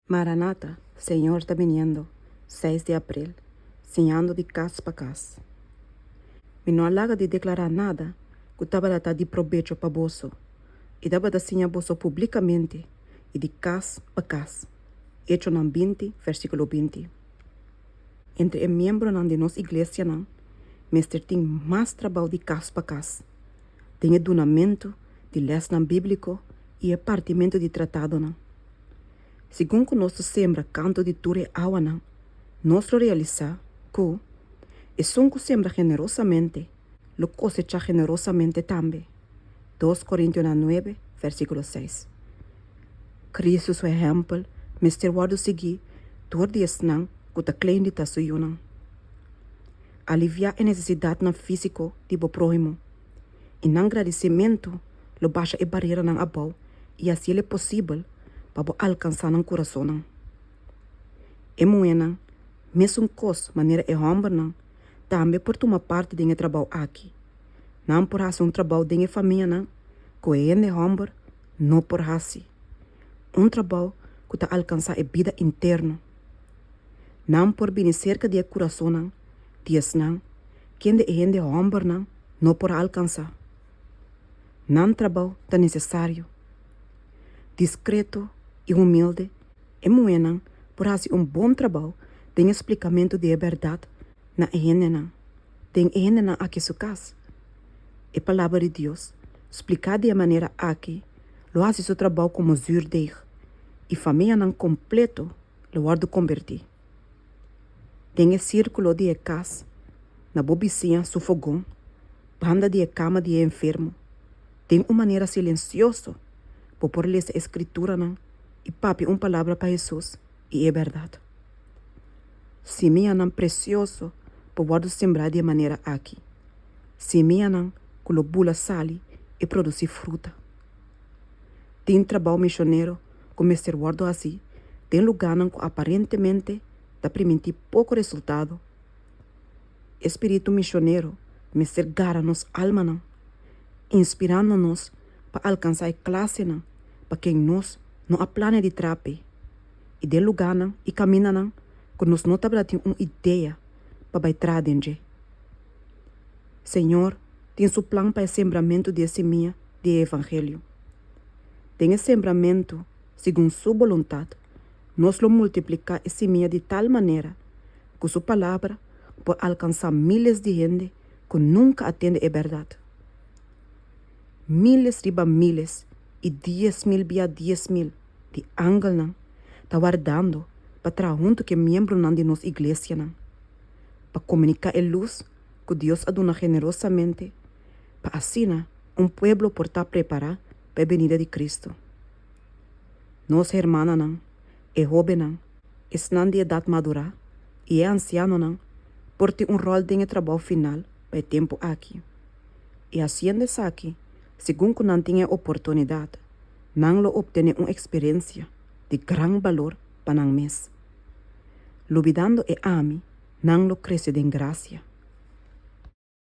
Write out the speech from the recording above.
Maranata, Señor ta biniendo, seis di april, siñando di kas pa kas. Mi no a laga di deklará nada ku tabata ta di probecho pa boso i tabata siña boso publikamente i di kas pa kas. Echonan 20, versíkulo 20. Entre e miembronan di nos iglesianan mester tin mas trabou di kas pa kas den e dunamentu di lèsnan bíbliko i e partimentu di tratadonan. Segun ku nos ta sembra kantu di tur e awanan, nos lo realisá ku esun ku sembra generosamente lo kosechá generosamente tambe. Dos Korintionan nuebe, versíkulo seis. Kristu su ehèmpel mester wòrdu siguí dor di esnan ku ta klein di ta su yunan. Aliviá e nesesidatnan físiko di bo próhimo, i nan gradisimentu lo basha e bareranan abou i hasiel e posibel pa bo alkansá nan kurasonnan. E muhénan, mesun kos manera e hòmbernan, tambe por tuma parti den e trabou aki. Nan por hasi un trabou den e famianan ku e hende hòmber no por hasi, un trabou ku ta alkansá e bida interno. Nan por bini serka di e kurasonnan di esnan kende e hende hòmbernan no por a alkansá. Nan trabou ta nesesario. Diskreto i humilde, e muhénan por hasi un bon trabou den e splikamentu di e bèrdat na e hendenan den e hendenan aki su kas. E Palabra di Dios, spliká di e manera aki, lo hasi su trabou komo zürdeg, i famianan kompleto lo wòrdu kombertí. Den e sírkulo di e kas, na bo bisiña su fogon, banda di e kama di e enfermo, den un manera silensioso bo por lesa e Skrituranan i papia un palabra pa Hesus i e bèrdat. Simianan presioso por wòrdu sembrá di e manera aki, simianan ku lo bula sali i produsí fruta. Tin trabou mishonero ku mester wòrdu hasí den lugánan ku aparentemente ta primintí poko resultado. E spiritu mishonero mester gara nos almanan, inspirando nos pa alkansá e klasenan pa ken nos no a plania di traha p'e i den lugánan i kamindanan ku nos no tabata tin un idea pa bai traha den dje. Señor tin su plan pa e sembramentu di e simia di e evangelio. Den e sembramentu segun Su boluntat, nos lo multipliká e simia di tal manera ku Su Palabra por alkansá míles di hende ku nunka a tende e bèrdat. Míles riba míles i diesmil bia diesmil di angelnan ta wardando pa traha huntu ku e miembronan di nos iglesianan pa komuniká e lus ku Dios a duna generosamente pa asina un pueblo por ta prepará pa e benida di Kristu. Nos hermananan, e hóbennan, esnan di edat madurá i e ansianonan por tin un ròl den e trabou final pa e tempu aki. I hasiendo esaki, segun ku nan tin e oportunidat, nan lo optené un eksperensia di gran balor pa nan mes. Lubidando e ami, nan lo krese den grasia.